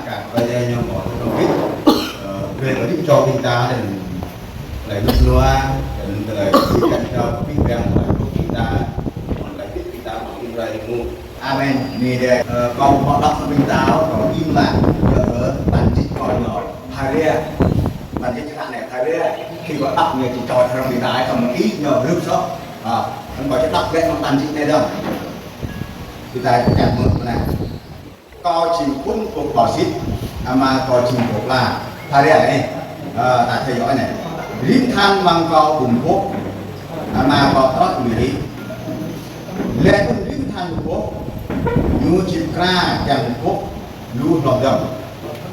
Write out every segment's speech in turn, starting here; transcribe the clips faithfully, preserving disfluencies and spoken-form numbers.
Kar ƀơi ñu mơ̆ tơlơi hơdip, ơ, brơi kơ hơdip čô ƀing ta, dan tơlơi rơnŭk rơnua, dan tơlơi sĭt kăn čô ƀing ƀing ta, tơlơi hơdip ƀing ta, mơ̆ tơlơi hơdip ƀing ta mơ̆ ƀing rai mu. Amen. Anai dêh, ơ, kâo hmâo đŏk ƀing ta, kâo im lặng, yua kơ tăn jĭt kâo ñu Pharia. Tăn jĭt črăn anai Pharia. Khi kâo đŏk ñu či čô črăn ƀing ta, kâo mơ̆ ih ñu rưp soh. Ơ, anŭn kâo či đŏk lĕ mơ̆ng tăn jĭt anai dơ̆ng. Ƀing ta čang mơ̆ng anai. Kâo jing phŭn pô ƀâo sĭt, ama kâo jing pô pla. Pharia anai, ơ, ta thâo yơh anai. Rĭm than amăng kâo ƀu pŭ, ama kâo trŏ lui hĭ. Laih anŭn rĭm than ƀu pŭ, ñu či pơkra kiăng pŭ lu hloh dơ̆ng.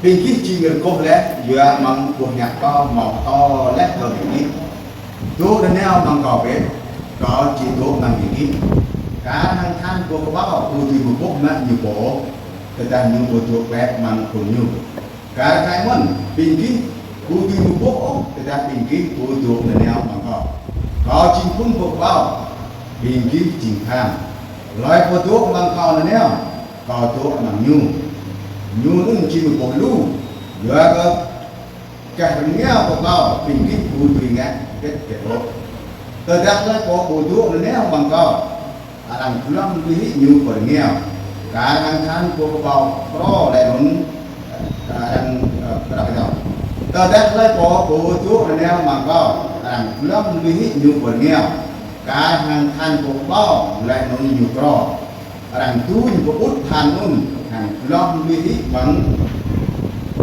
Ƀing gih jing rơgoh laih, yua mơ̆ng boh hiăp kâo hmâo pơtô laih kơ ƀing gih. Dŏ nanao amăng kâo bĕ, kâo či dŏ amăng ƀing gih. Kar hăng than pô kơƀâo, ƀu dưi pŭ mă ñu pô, tơdah ñu ƀu dŏ bĕ amăng phŭn ñu. Kar kaĭ mơ̆n, ƀing gih ƀu dưi pŭ ôh, tơdah ƀing gih ƀu dŏ nanao amăng kâo. Kâo jing phŭn pô kơƀâo, ƀing gih jing than. Hlơi pô dŏ amăng kâo nanao, kâo dŏ amăng ñu. Ñu anŭn jing pô lu, yua kơ gah rơngiao kơ kâo, ƀing gih ƀu dưi ngă hơget hơget ôh. Tơdah hlơi pô ƀu dŏ nanao amăng kâo, arăng glŏm lui hĭ ñu pơ rơngiao. Kar hăng than pô kơƀâo phrâo laih anŭn, ơ, arăng, ơ, pơrăp kơdŏ. Tơdah hlơi pô ƀu dŏ nanao amăng kâo, arăng glŏm lui hĭ ñu pơ rơngiao. Kar hăng than pô kơƀâo laih anŭn ñu phrâo. Arăng duñ pơƀut than anŭn hăng glŏm lui hĭ amăng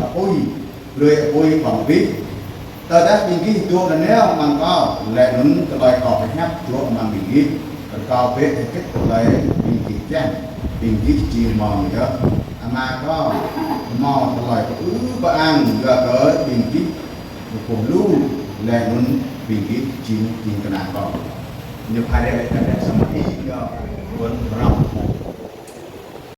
apui, brơi apui ƀơ̆ng abih. Tơdah ƀing gih dŏ nanao amăng kâo, laih anŭn tơlơi kâo pơhiăp dŏ amăng ƀing gih, rơkâo bĕ hơget tơlơi ƀing gih kiăng, ƀing gih či hmâo mơ̆n yơh. Ama kâo hmâo tơlơi pơư pơang yua kơ ƀing gih rơgoh lu, laih anŭn ƀing gih jing ding kơna kâo. Ñu Pharia laĭ kơ ƀing samơ̆ ih ñu ƀuăn rŏng.